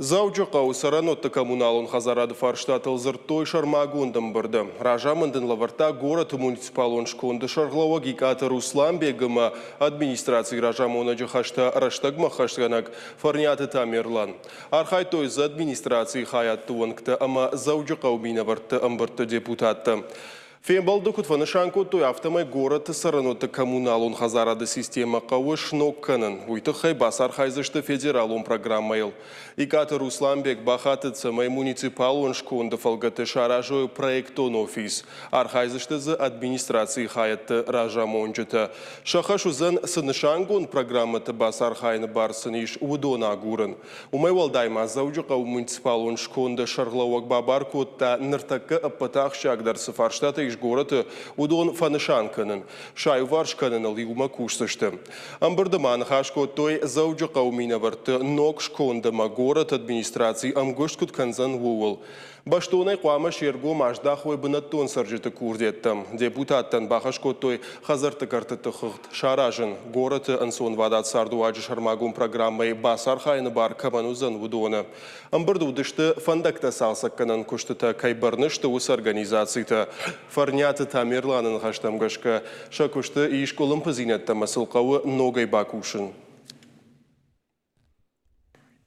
Дзӕуджыхъӕуы цӕрӕнуӕтты-коммуналон хӕдзарады фарстатыл дзырдтой сӕрмагонд ӕмбырды. Разамынд ын лӕвӕрдта горӕты муниципалон сконды сӕргълӕууӕг Икъаты Русланбег ӕмӕ администрацийы разамонӕджы хӕстӕ рӕстӕгмӕ ӕххӕстгӕнӕг Фӕрниаты Тамерлан. Архайдтой дзы администрацийы хайадты уӕнгтӕ ӕмӕ Дзӕуджыхъӕуы минӕвӕртты ӕмбырдты депутаттӕ. Фембӕлды куыд фӕнысан кодтой, афтӕмӕй горӕты цӕрӕнуӕтты-коммуналон хӕдзарады системӕ хъӕуы сног кӕнын. Уый тыххӕй бацархайдзысты федералон программӕйыл. Икъаты Русланбег бахатыд, цӕмӕй муниципалон сконды фӕлгӕты саразой проектон офис. Архайдзысты дзы администрацийы хайӕдты разамонджытӕ. Сӕ хӕс уыдзӕн, цы нысангонд программӕты бацархайыны бар сын ис, уыдон агурын. Уымӕй уӕлдай ма Дзӕуджыхъӕуы муниципалон сконды сӕргълӕууӕг бабар кодта, ныртӕккӕ ӕппӕты ахсджиагдӕр цы фарстатӕ ис горӕты, уыдон фӕнысан кӕнын. Сӕ аиуварс кӕныныл иумӕ кусдзысты. Ӕмбырды ма ныхас кодтой, Дзӕуджыхъӕуы минӕвӕртты ног сконд ӕмӕ горӕты администраци ӕмгуыст куыд кӕндзӕн, ууыл. Бӕстонӕй хъуамӕ се ргом аздахой бынӕттон цӕрджыты курдиӕттӕм. Депутаттӕн бахӕс кодтой хӕдзӕртты кӕртыты хыгъд саразын, горӕты ӕнцонвадат цардыуаджы сӕрмагонд программӕйы бацархайыны бар кӕмӕн уыдзӕн, уыдоны. Ӕмбырды уыдысты, фӕндӕгтӕ цалцӕггӕнӕн куыстытӕ кӕй бӕрны сты, уыцы организацитӕ. Фӕрниаты Тамерланы ныхӕстӕм гӕсгӕ, сӕ куысты ис къуылымпыдзинӕдтӕ ӕмӕ сыл хъӕуы ногӕй бакусын.